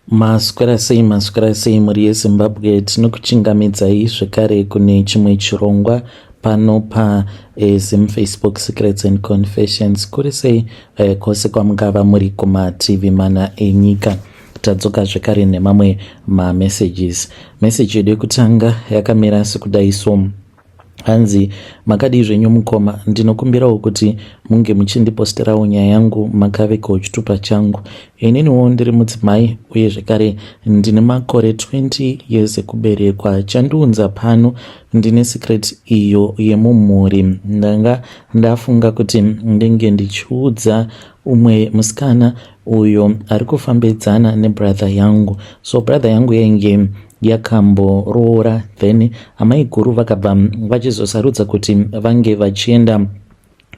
Maswera sei, maswera sei mhuri yeZimbabwe, tinokuchingamidzai zvekare kune chimwe chirongwa pano paZim Facebook Secrets and Confessions. Kuri sei kwose kwamungava muri kumativi mana enyika? Tadzoka zvekare nemamwe mamessages. Message yedu yekutanga yakamira sekudai so. Hanzi, makadii zvenyu mukoma? Ndinokumbirawo kuti munge muchindiposterawo nyaya yangu makavekawo chitupa changu. Ininiwo ndiri mudzimai uye zvekare ndine makore 20 years ekuberekwa. Chandiunza pano, ndine secret iyo yemumhuri. Ndanga ndafunga kuti ndinge ndichiudza umwe musikana uyo ari kufambidzana nebrother yangu. So brother yangu yainge yakamboroora, then amaiguru vakabva vachizosarudza kuti vange vachienda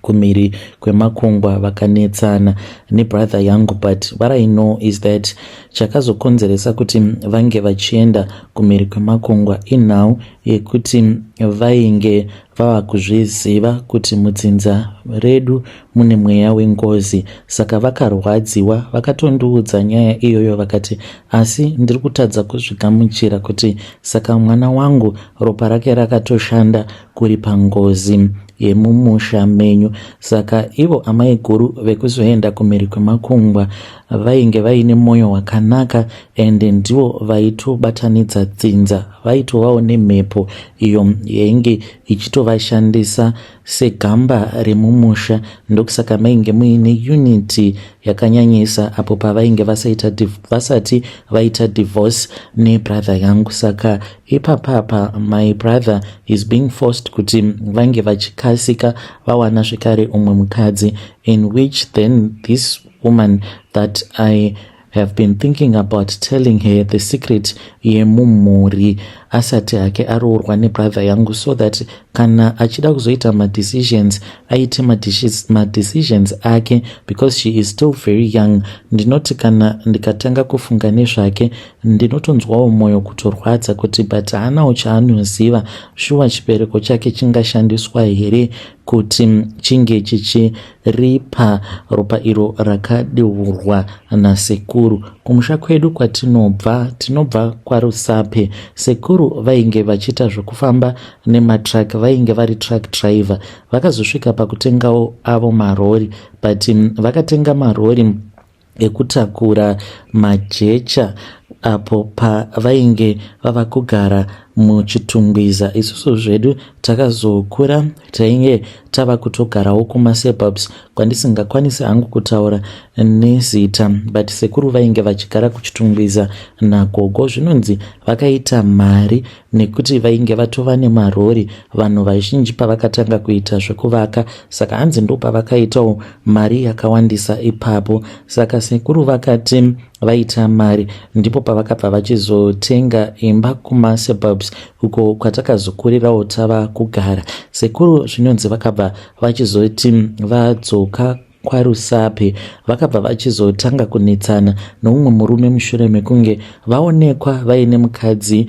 kumhiri kwemakungwa, vakanetsana nebrother yangu. But what I know is that chakazokonzeresa kuti vange vachienda kumhiri kwemakungwa inhau yekuti vainge vava kuzviziva kuti mudzinza redu mune mweya wengozi. Saka vakarwadziwa, vakatondiudza nyaya iyoyo, vakati, asi ndiri kutadza kuzvigamuchira kuti saka mwana wangu ropa rake rakatoshanda kuripa ngozi yemumusha menyu. Saka ivo amai guru vekuzoenda kumhiri kwemakungwa vainge vaine mwoyo wakanaka and ndivo vaitobatanidza dzinza. Vaitovawo nemhepo iyo yainge ichitovashandisa segamba remumusha, ndokusaka mainge muine unity yakanyanyisa apo pavainge vasati vaita divorce nebrother yangu. Saka ipapapa my brother is being forced kuti vange vachikasika vawana zvekare umwe mukadzi, in which then this woman that I have been thinking about telling her the secret yemumhuri asati hake aroorwa nebrother yangu, so that kana achida kuzoita madecisions aite madecisions ake, because she is still very young. Ndinoti kana ndikatanga kufunga nezvake, ndinotonzwawo mwoyo kutorwadza kuti but haanawo chaanoziva. Shuwa, chibereko chake chingashandiswa here kuti chinge chichiripa ropa iro rakadeurwa nasekuru? Kumusha kwedu kwatinobva, tinobva kwaRusape. Sekuru vainge vachiita zvekufamba nematruck, vainge vari truck driver. Vakazosvika pakutengawo avo marori, but vakatenga marori ekutakura majecha apo pavainge vava kugara muChitungwiza. Isusu zvedu takazokura, tainge tava kutogarawo kumasuburbs kwandisingakwanisi hangu kutaura nezita, but sekuru vainge vachigara kuChitungwiza nagogo. Zvinonzi vakaita mari nekuti vainge vatova nemarori vanhu vazhinji pavakatanga kuita zvekuvaka. Saka hanzi ndo pavakaitawo mari yakawandisa ipapo. Saka sekuru vakati vaita mari, ndipo pavakabva vachizotenga imba kumasuburbs uko kwatakazokurirawo tava kugara. Sekuru zvinonzi vakabva vachizoti vadzoka kwaRusape, vakabva vachizotanga kunetsana noumwe murume mushure mekunge vaonekwa vaine mukadzi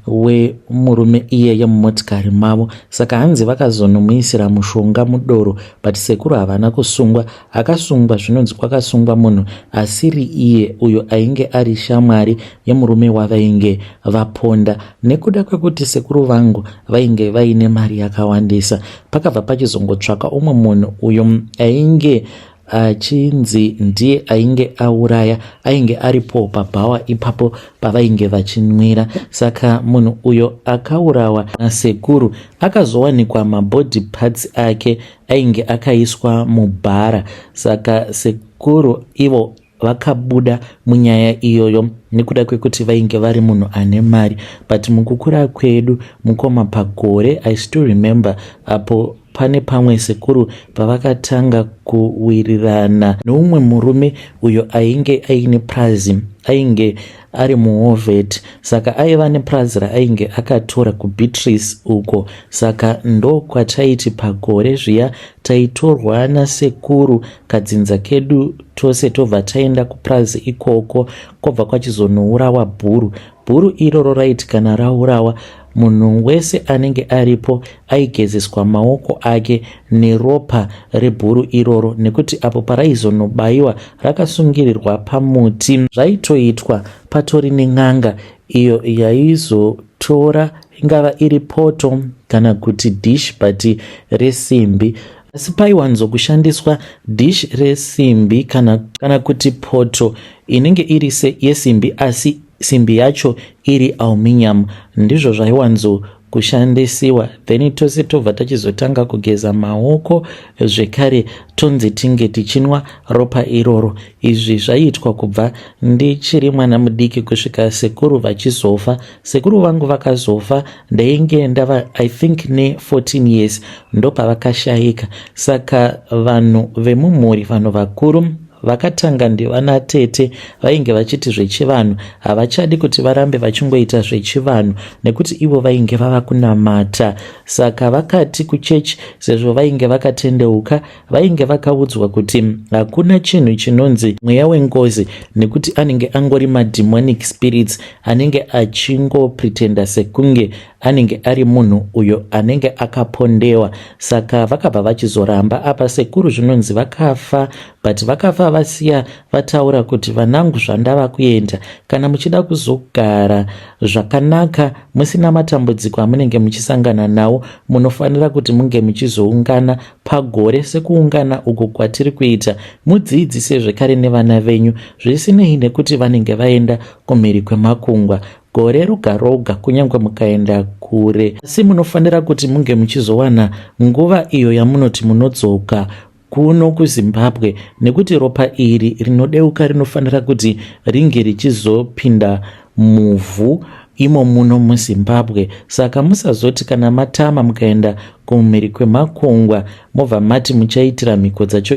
wemurume iyeye mumotikari mavo. Saka hanzi vakazonomuisira mushonga mudoro, but sekuru havana kusungwa. Akasungwa, zvinonzi kwakasungwa munhu asiri iye, uyo ainge ari shamwari yemurume wavainge vaponda. Nekuda kwekuti sekuru vangu vainge vaine mari yakawandisa, pakabva pachizongotsvaka umwe munhu uyo ainge achinzi ndiye ainge auraya, ainge aripo pabhawa ipapo pavainge vachinwira. Saka munhu uyo akaurawa nasekuru akazowanikwa mabody parts ake ainge akaiswa mubhara. Saka sekuru ivo vakabuda munyaya iyoyo nekuda kwekuti vainge vari munhu ane mari. But mukukura kwedu, mukoma, pagore, I still remember apo pane pamwe sekuru pavakatanga kuwirirana neumwe murume uyo ainge aine prazi, ainge ari muwar vet. Saka aiva neprazi raainge akatora kuBeatrice uko. Saka ndokwataiti pagore zviya taitorwa nasekuru, kadzinza kedu tose, tobva taenda kuprazi ikoko, kwobva kwachizonourawa bhuru. Bhuru iroro raiti kana raurawa, munhu wese anenge aripo aigezeswa maoko ake neropa rebhuru iroro, nekuti apo paraizonobayiwa rakasungirirwa pamuti, zvaitoitwa. patori nen'anga iyo yaizotora ingava iri poto kana kuti dish but resimbi asi paiwanzokushandiswa dish resimbi kana, kana kuti poto inenge iri yesimbi asi simbi yacho iri aluminium. Ndizvo zvaiwanzo kushandisiwa. Then tose tobva tachizotanga kugeza maoko zvekare, tonzi tinge tichinwa ropa iroro. Izvi zvaiitwa kubva ndichiri mwana mudiki kusvika sekuru vachizofa. Sekuru vangu vakazofa ndainge ndava, I think, ne14 years ndopavakashayika. Saka vanhu vemumhuri, vanhu vakuru vakatanga ndivana tete vainge vachiti zvechivanhu havachadi kuti varambe vachingoita zvechivanhu nekuti ivo vainge vava kunamata. Saka vakati kuchechi, sezvo vainge vakatendeuka, vainge vakaudzwa kuti hakuna chinhu chinonzi mweya wengozi nekuti anenge angori mademonic spirits anenge achingopretenda sekunge anenge ari munhu uyo anenge akapondewa. Saka vakabva vachizoramba. Apa sekuru zvinonzi vakafa, but vakafa vasiya vataura kuti, "Vanangu, zvandava kuenda, kana muchida kuzogara zvakanaka musina matambudziko amunenge muchisangana nawo, munofanira kuti munge muchizoungana pagore sekuungana uku kwatiri kuita, mudziidzise zvekare nevana venyu, zvisinei nekuti vanenge vaenda kumhiri kwemakungwa. Gore roga roga, kunyange mukaenda kure, asi munofanira kuti munge muchizowana nguva iyo yamunoti munodzoka kuno kuZimbabwe, nekuti ropa iri rinodeuka rinofanira kuti ringe richizopinda muvhu imo muno muZimbabwe. Saka musazoti kana matama mukaenda kumhiri kwemakungwa mobva mati muchaitira mhiko dzacho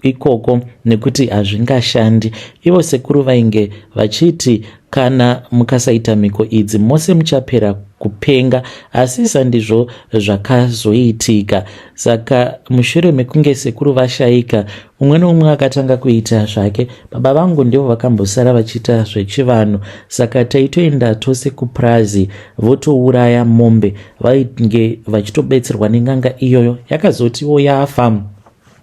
ikoko, nekuti hazvingashandi." Ivo sekuru vainge vachiti kana mukasaita mhiko idzi mose muchapera kupenga, asi sandizvo zvakazoitika. Saka mushure mekunge sekuru vashayika, umwe neumwe akatanga kuita zvake. Baba vangu ndivo vakambosara vachiita zvechivanhu, saka taitoenda tose kupurazi, votouraya mombe. Vainge vachitobetserwa nen'anga iyoyo. Yakazotiwo yafa,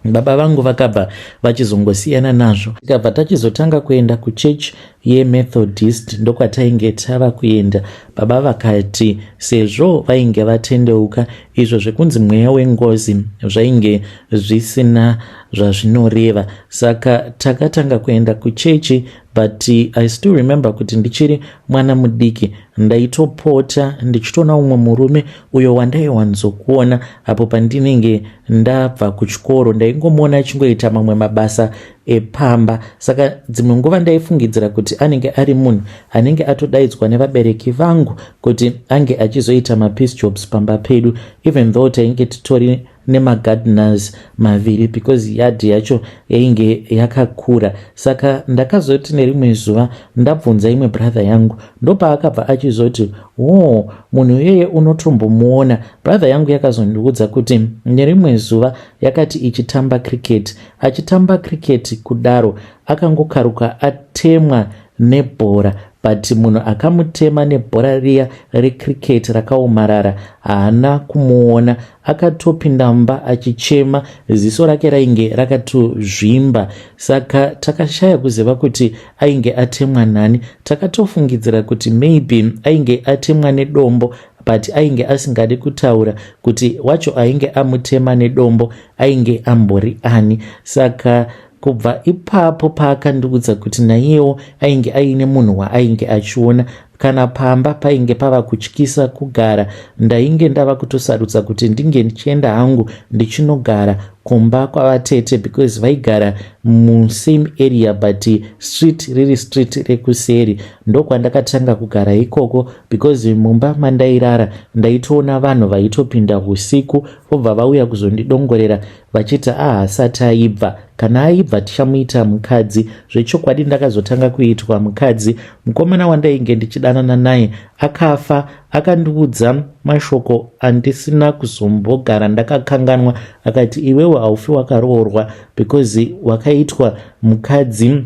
baba vangu vakabva vachizongosiyana nazvo, tikabva tachizotanga kuenda kuchechi yeMethodist. Ndokwatainge tava kuenda. Baba vakati sezvo vainge vatendeuka, izvo zvekunzi mweya wengozi zvainge zvisina zvazvinoreva. Saka takatanga kuenda kuchechi, but I still remember kuti ndichiri mwana mudiki ndaitopota ndichitoona umwe murume uyo wandaiwanzokuona apo pandinenge ndabva kuchikoro. Ndaingomuona achingoita mamwe mabasa epamba, saka dzimwe nguva ndaifungidzira kuti anenge ari munhu anenge atodaidzwa nevabereki vangu kuti ange achizoita mapiece jobs pamba pedu, even though tainge titori nemagardeners maviri because yadhi yacho yainge yakakura. Saka ndakazoti nerimwe zuva ndabvunza imwe brother yangu, ndopaakabva achizoti, "O, munhu iyeye unotombomuona." Brother yangu yakazondiudza kuti nerimwe zuva yakati ichitamba cricket, achitamba cricket kudaro, akangokaruka atemwa nebhora, but munhu akamutema nebhora riya recricket rakaomarara haana kumuona. Akatopinda mumba achichema, ziso rake rainge rakatozvimba. Saka takashaya kuziva kuti ainge atemwa nani. Takatofungidzira kuti maybe ainge atemwa nedombo, but ainge asingadi kutaura kuti wacho ainge amutema nedombo ainge ambori ani. Saka kubva ipapo paakandiudza kuti naiyewo ainge aine munhu waainge achiona, kana pamba painge pava kutyisa kugara. Ndainge ndava kutosarudza kuti ndinge ndichienda hangu ndichinogara kumba kwavatete because vaigara musame area, but street riri street rekuseri. Ndokwandakatanga kugara ikoko because mumba mandairara ndaitoona vanhu vaitopinda usiku, vobva vauya kuzondidongorera vachiti, "Ahasati aibva. Kana aibva tichamuita mukadzi." Zvechokwadi ndakazotanga kuitwa mukadzi. Mukomana wandainge ndichidanana naye akafa akandiudza mashoko andisina kuzombogara ndakakanganwa. Akati, "Iwewe haufi wakaroorwa because wakaitwa mukadzi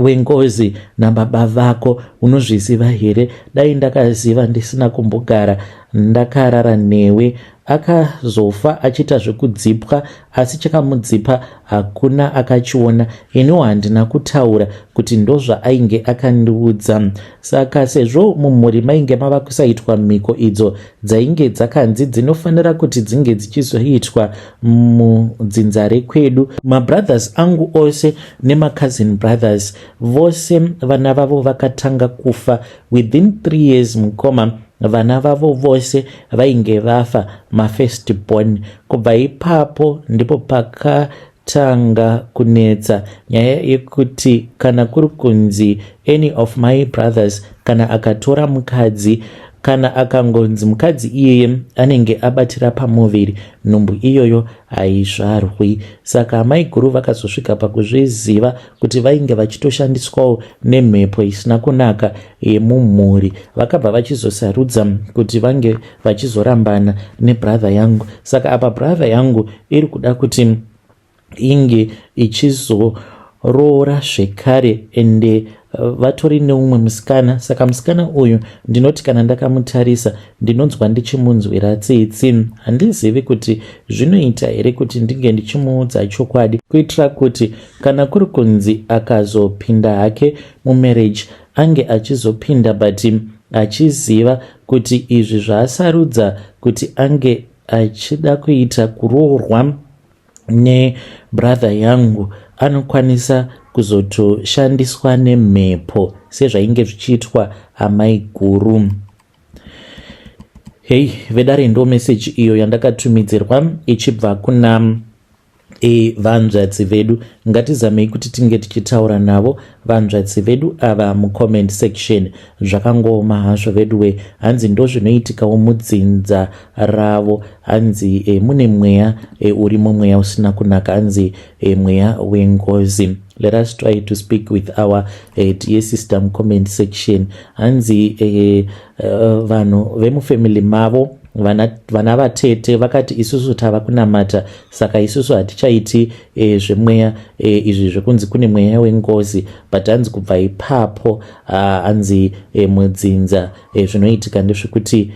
wengozi nababa vako. Unozviziva here? Dai ndakaziva ndisina kumbogara ndakarara newe." Akazofa achiita zvekudzipwa asi chakamudzipa hakuna akachiona. Iniwo handina kutaura kuti ndozvaainge akandiudza. Saka sezvo mumhuri mainge mava kusaitwa mhiko idzo dzainge dzakanzi dzinofanira kuti dzinge dzichizoitwa mudzinza rekwedu, mabrothers angu ose nemacousin brothers vose vana vavo vakatanga kufa within 3 years. Mukoma, vana vavo vose vainge vafa, mafirst born. Kubva ipapo ndipo pakatanga kunetsa nyaya yekuti kana kuri kunzi any of my brothers kana akatora mukadzi, kana akangonzi mukadzi iyeye anenge abatira pamuviri, nhumbu iyoyo haizvarwi. Saka amai guru vakazosvika pakuzviziva kuti vainge vachitoshandiswawo nemhepo isina kunaka yemumhuri. Vakabva vachizosarudza kuti vange vachizorambana nebrother yangu. Saka apa brother yangu iri kuda kuti inge ichizoroora zvekare, ende vatori neumwe musikana. Saka musikana uyu ndinoti kana ndakamutarisa ndinonzwa ndichimunzwira tsitsi. Handizivi kuti zvinoita here kuti ndinge ndichimuudza chokwadi, kuitira kuti kana kuri kunzi akazopinda hake mumarriage, ange achizopinda but achiziva kuti izvi zvaasarudza kuti ange achida kuita kuroorwa nebrother yangu, anokwanisa kuzotoshandiswa nemhepo sezvainge zvichiitwa amai guru. Hei vedare, ndo meseji iyo yandakatumidzirwa ichibva kuna vanzvadzi vedu. Ngatizamei kuti tinge tichitaura navo vanzvadzi vedu ava mucomment section. Zvakangooma hazvo veduwe. Hanzi ndo zvinoitikawo mudzinza ravo. Hanzi mune mweya urimo, mweya usina kunaka, hanzi mweya wengozi. Let us try to speak with our dear sister mucomment section. Hanzi vanhu vemufamily mavo, vana vatete vakati isusu tava kunamata, saka isusu hatichaiti zvemweya izvi zvekunzi kune mweya wengozi. But hanzi kubva ipapo hanzi mudzinza zvinoitika ndezvekuti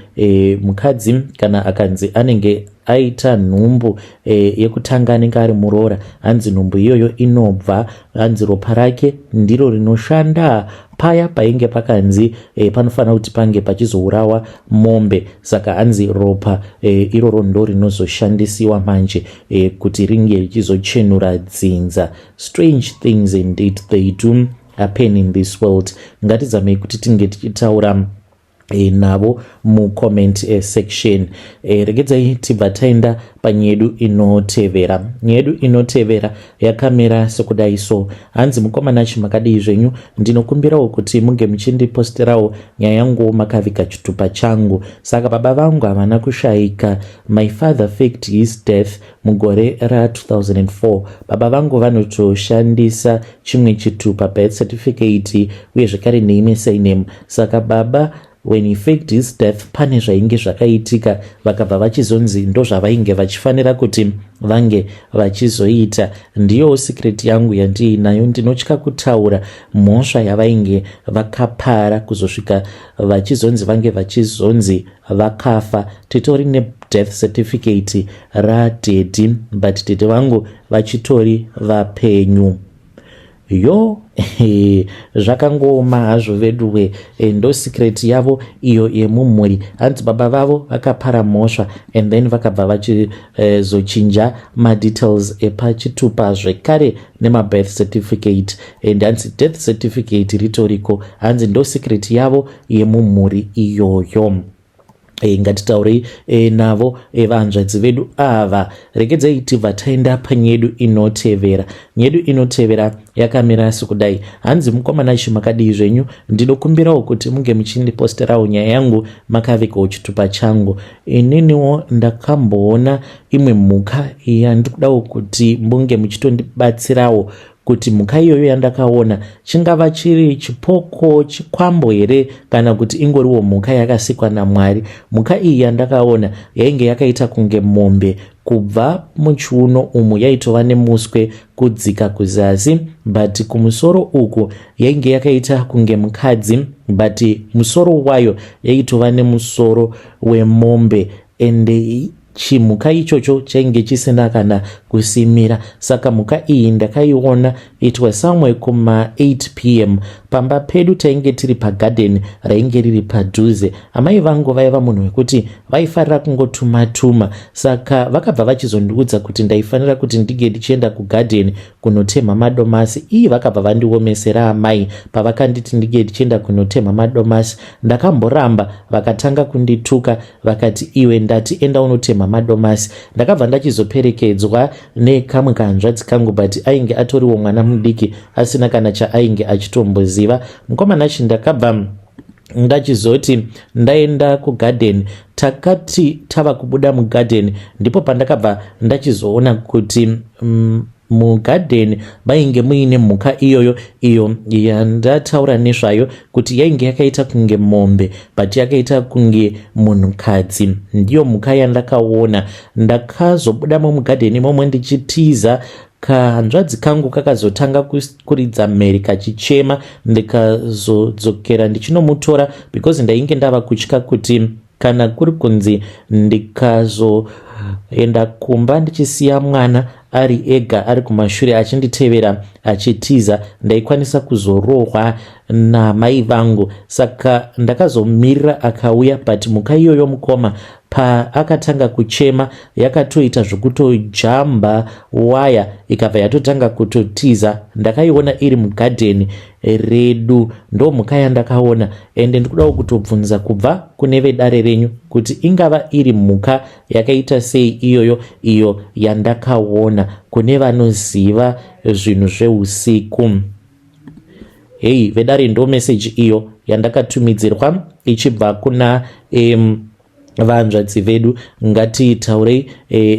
mukadzi kana akanzi anenge aita nhumbu yekutanga, anenge ari muroora, hanzi nhumbu iyoyo inobva hanzi ropa rake ndiro rinoshanda paya painge pakanzi panofanira kuti pange pachizourawa mombe. Saka hanzi ropa iroro ndo rinozoshandisiwa manje kuti ringe richizochenura dzinza. Strange things indeed, they do happen in this world. Ngatizamei kuti tinge tichitaura navo mucomment section. Regedzai tibva taenda panyaya yedu inotevera. Nyaya yedu inotevera yakamira sekudai so. Hanzi, "Mukomana chimakadii zvenyu? Ndinokumbirawo kuti munge muchindiposterawo nyaya yangu makaviga chitupa changu. Saka baba vangu havana kushayika. My father faked his death mugore ra2004. Baba vangu vanotoshandisa chimwe chitupa, birth certificate, uye zvekare neimwe surname. Saka baba, when he faked his death, pane zvainge zvakaitika, vakabva vachizonzi ndo zvavainge vachifanira kuti vange vachizoita. Ndiyowo secret yangu yandiinayo. Ndinotya kutaura mhosva yavainge vakapara kuzosvika vachizonzi vange vachizonzi vakafa. Titori nedeath certificate radaddy, but daddy vangu vachitori vapenyu." Yo, zvakangooma hazvo veduwe. Ndo secret yavo iyo yemumhuri. Hanzi baba vavo vakapara mhosva and then vakabva vachizochinja madetails epachitupa zvekare nemabirth certificate, and hanzi death certificate ritoriko. Hanzi ndo secret yavo yemumhuri iyoyo. Ngatitaurei navo vanzvadzi vedu ava. Regedzai tibva taenda panyaya yedu inotevera. Nyaya yedu inotevera yakamira sekudai. Hanzi, "Mukomana chimakadii zvenyu? Ndinokumbirawo kuti munge muchindiposterawo nyaya yangu makavigawo chitupa changu. Ininiwo ndakamboona imwe mhuka yandikudawo kuti munge muchitondibatsirawo kuti mhuka iyoyo yandakaona chingava chiri chipoko, chikwambo here, kana kuti ingoriwo mhuka yakasikwa naMwari. Mhuka iyi yandakaona yainge yakaita kunge mombe kubva muchiuno umu, yaitova nemuswe kudzika kuzasi, but kumusoro uku yainge yakaita kunge mukadzi, but musoro wayo yaitova nemusoro wemombe, ende Chimhuka ichocho chainge chisina kana kusimira. Saka mhuka iyi ndakaiona, it was somewhere kuma 8 p.m. Pamba pedu tainge tiri pagadheni rainge riri padhuze. Amai vangu vaiva munhu wekuti vaifarira kungotuma tuma, saka vakabva vachizondiudza kuti ndaifanira kuti ndinge ndichienda kugadheni kunotemha madomasi. Ii, vakabva vandiomesera amai pavakanditi ndinge ndichienda kunotemha madomasi. Ndakamboramba, vakatanga kundituka, vakati, "Iwe, ndati enda unotemha madomasi." Ndakabva ndachizoperekedzwa nekamwe kahanzvadzi kangu, but ainge atoriwo mwana mudiki asina kana chaainge achitomboziva. Mukomanachi, ndakabva ndachizoti ndaenda kugadheni. Takati tava kubuda mugadheni, ndipo pandakabva ndachizoona kuti mugadheni mainge muine mhuka iyoyo, iyo yandataura nezvayo kuti yainge yakaita kunge mombe but yakaita kunge munhukadzi. Ndiyo mhuka yandakaona. Ndakazobudamo mugadheni imomo ndichitiza. Kahanzvadzi kangu kakazotanga kuridza mhere kachichema. Ndikazodzokera ndichinomutora because ndainge ndava kutya kuti kana kuri kunzi ndikazoenda kumba ndichisiya mwana ari ega ari kumashure achinditevera achitiza, ndaikwanisa kuzorohwa namai vangu. Saka ndakazomirira akauya, but mhuka iyoyo, mukoma, paakatanga kuchema yakatoita zvokutojamba waya, ikabva yatotanga kutotiza. Ndakaiona iri mugadheni redu. Ndo mhuka yandakaona, ende ndikudawo kutobvunza kubva kune vedare renyu kuti ingava iri mhuka yakaita sei iyoyo, iyo yandakaona, kune vanoziva zvinhu zveusiku. Hei vedare, ndo meseji iyo yandakatumidzirwa ichibva kuna vanzvadzi vedu. Ngatitaurei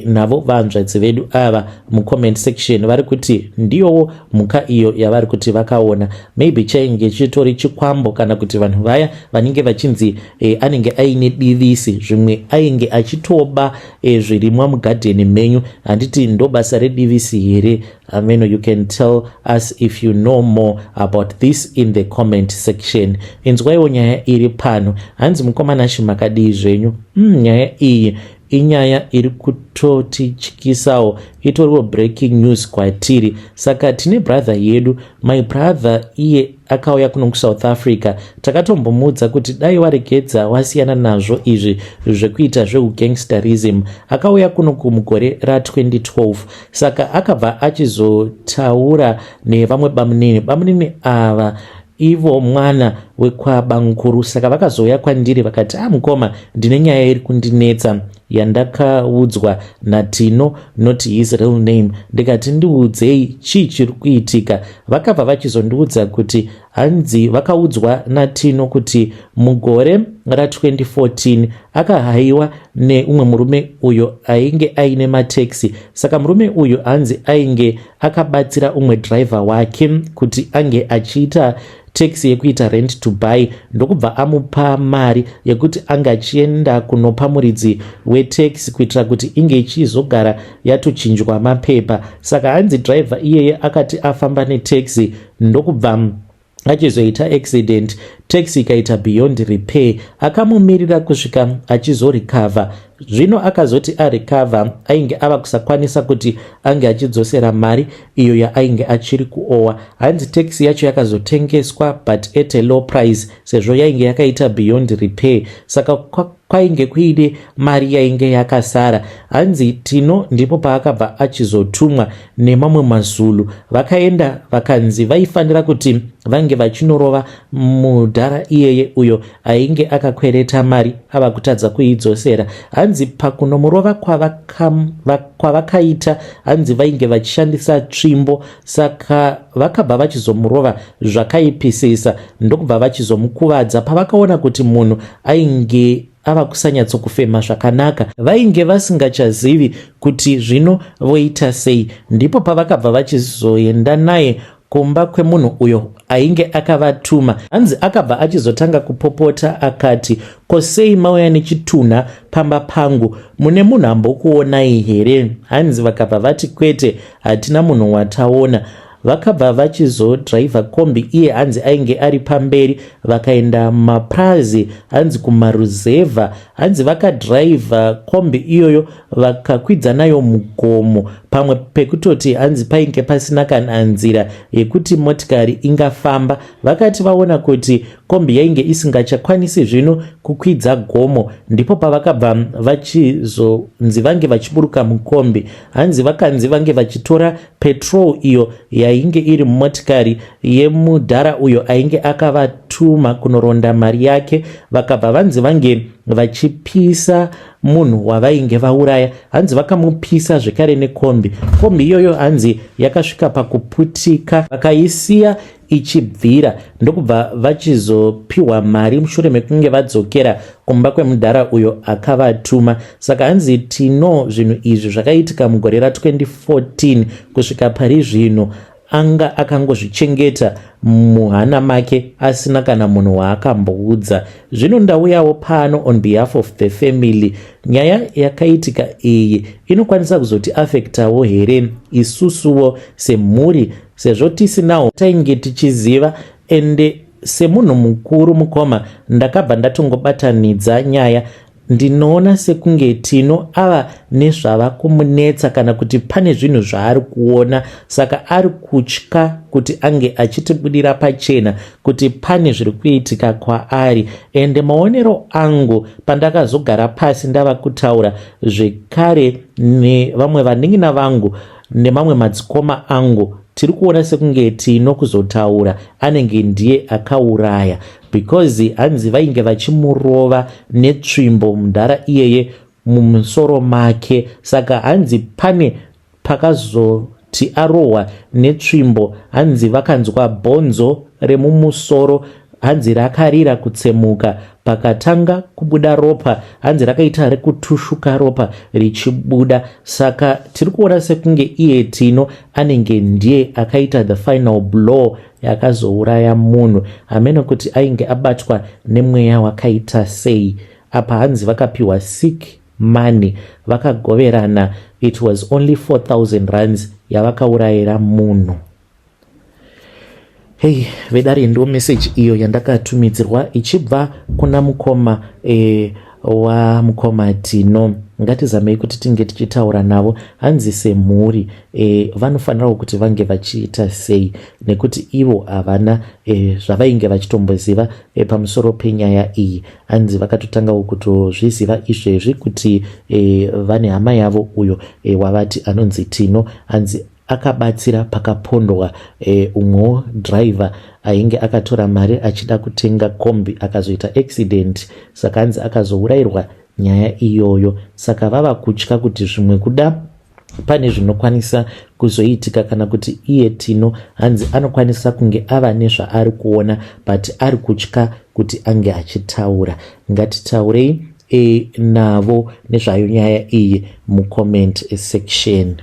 navo vanzvadzi vedu ava mucomment section. Vari kuti ndiyowo mhuka iyo yavari kuti vakaona. Maybe chainge chitori chikwambo, kana kuti vanhu vaya vanenge vachinzi anenge aine divisi, zvimwe ainge achitoba zvirimwa mugadheni menyu. Handiti ndo basa redivisi here? Ameno, you can tell us if you know more about this in the comment section. Inzwaiwo nyaya iri pano. Hanzi, "Mukomanashi, makadii zvenyu? Nyaya iyi inyaya iri kutotityisawo, itoriwo breaking news kwatiri. Saka tine brother yedu, my brother iye akauya kuno kuSouth Africa. Takatombomuudza kuti dai waregedza, wasiyana nazvo izvi zvekuita zveugangsterism. Akauya kuno kumugore ra2012. Saka akabva achizotaura nevamwe bamunini. Bamunini ava ivo mwana wekwabankuru. Saka vakazouya kwandiri vakati, 'A ah, mukoma, ndine nyaya iri kundinetsa yandakaudzwa naTino,' not his real name. Ndikati, 'Ndiudzei, chii chiri kuitika?' Vakabva vachizondiudza kuti hanzi vakaudzwa naTino kuti mugore ra2014 akahayiwa neumwe murume uyo ainge aine matekisi. Saka murume uyu hanzi ainge akabatsira umwe dhiraivha wake kuti ange achiita taxi yekuita rent to buy, ndokubva amupa mari yekuti ange achienda kunopa muridzi wetaxi kuitira kuti inge ichizogara yatochinjwa mapepa. Saka hanzi dhiraivha iyeye akati afamba netaxi, ndokubva achizoita accident, taxi ikaita beyond repair. Akamumirira kusvika achizorecover. Zvino akazoti arecover, ainge ava kusakwanisa kuti ange achidzosera mari iyo yaainge achiri kuowa. Hanzi taxi yacho yakazotengeswa, but at a low price, sezvo yainge yakaita beyond repair. Saka kwainge kuine mari yainge yakasara. Hanzi Tino ndipo paakabva achizotumwa nemamwe maZulu. Vakaenda, vakanzi vaifanira kuti vange vachinorova mudhara iyeye uyo ainge akakwereta mari ava kutadza kuidzosera. Hanzi pakunomurova kwavakaita, hanzi vainge vachishandisa tsvimbo. Saka vakabva vachizomurova zvakaipisisa, ndokubva vachizomukuvadza. Pavakaona kuti munhu ainge ava kusanyatsokufema zvakanaka, vainge vasingachazivi kuti zvino voita sei. Ndipo pavakabva vachizoenda naye kumba kwemunhu uyo ainge akavatuma. Hanzi akabva achizotanga kupopota akati, 'Ko sei mauya nechitunha pamba pangu? Mune munhu ambokuonai here?' Hanzi vakabva vati, 'Kwete, hatina munhu wataona.' Vakabva vachizodhiraivha kombi iye hanzi ainge ari pamberi, vakaenda mumapurazi, hanzi kumaruzevha. Hanzi vakadhiraivha kombi iyoyo vakakwidza nayo mugomo, pamwe pekutoti hanzi painge pasina kana nzira yekuti motikari ingafamba. Vakati vaona kuti kombi yainge isingachakwanisi zvino kukwidza gomo, ndipo pavakabva vachizonzi vange vachiburuka mukombi. Hanzi vakanzi vange vachitora petrol iyo yainge iri mumotikari yemudhara uyo ainge akavatuma kunoronda mari yake. Vakabva vanzi vange vachipisa munhu wavainge vauraya. Hanzi vakamupisa zvekare nekombi. Kombi iyoyo hanzi yakasvika pakuputika, vakaisiya ichibvira, ndokubva vachizopiwa mari mushure mekunge vadzokera kumba kwemudhara uyo akavatuma. Saka hanzi Tino, zvinhu izvi zvakaitika mugore ra2014, kusvika pari zvino anga akangozvichengeta muhana make, asina kana munhu waakamboudza. Zvino ndauyawo pano on behalf of the family. Nyaya yakaitika iyi inokwanisa kuzoti afektawo here isusuwo semhuri, sezvo tisinawo tainge tichiziva? Ende semunhu mukuru, mukoma, ndakabva ndatongobatanidza nyaya. Ndinoona sekunge Tino ava nezvava kumunetsa, kana kuti pane zvinhu zvaari kuona, saka ari kutya kuti ange achitibudira pachena kuti pane zviri kuitika kwaari. Ende maonero angu, pandakazogara pasi ndava kutaura zvekare nevamwe vanin'ina vangu nemamwe madzikoma angu, tiri kuona sekunge Tino kuzotaura anenge ndiye akauraya, because hanzi vainge vachimurova netsvimbo mudhara iyeye mumusoro make. Saka hanzi pane pakazoti arohwa netsvimbo, hanzi vakanzwa bhonzo remumusoro, hanzi rakarira kutsemuka, pakatanga kubuda ropa. Hanzi rakaita rekutushuka, ropa richibuda. Saka tiri kuona sekunge iye Tino anenge ndiye akaita the final blow yakazouraya munhu. Hamene kuti ainge abatwa nemweya wakaita sei. Apa hanzi vakapiwa sick money, vakagoverana. It was only 4000 rands yavakaurayira munhu. Hei vedare, ndo meseji iyo yandakatumidzirwa ichibva kuna mukoma wamukoma Tino. Ngatizamei kuti tinge tichitaura navo. Hanzi semhuri vanofanirawo kuti vange vachiita sei, nekuti ivo havana zvavainge vachitomboziva pamusoro penyaya iyi. Hanzi vakatotangawo kutozviziva izvezvi kuti vane hama yavo uyo wavati anonzi Tino, hanzi akabatsira pakapondwa umwewo driver ainge akatora mari achida kutenga kombi, akazoita accident. Saka hanzi akazourayirwa nyaya iyoyo. Saka vava kutya kuti zvimwe kuda pane zvinokwanisa kuzoitika, kana kuti iye Tino hanzi anokwanisa kunge ava nezvaari kuona, but ari kutya kuti ange achitaura. Ngatitaurei navo nezvayo nyaya iyi mucomment section.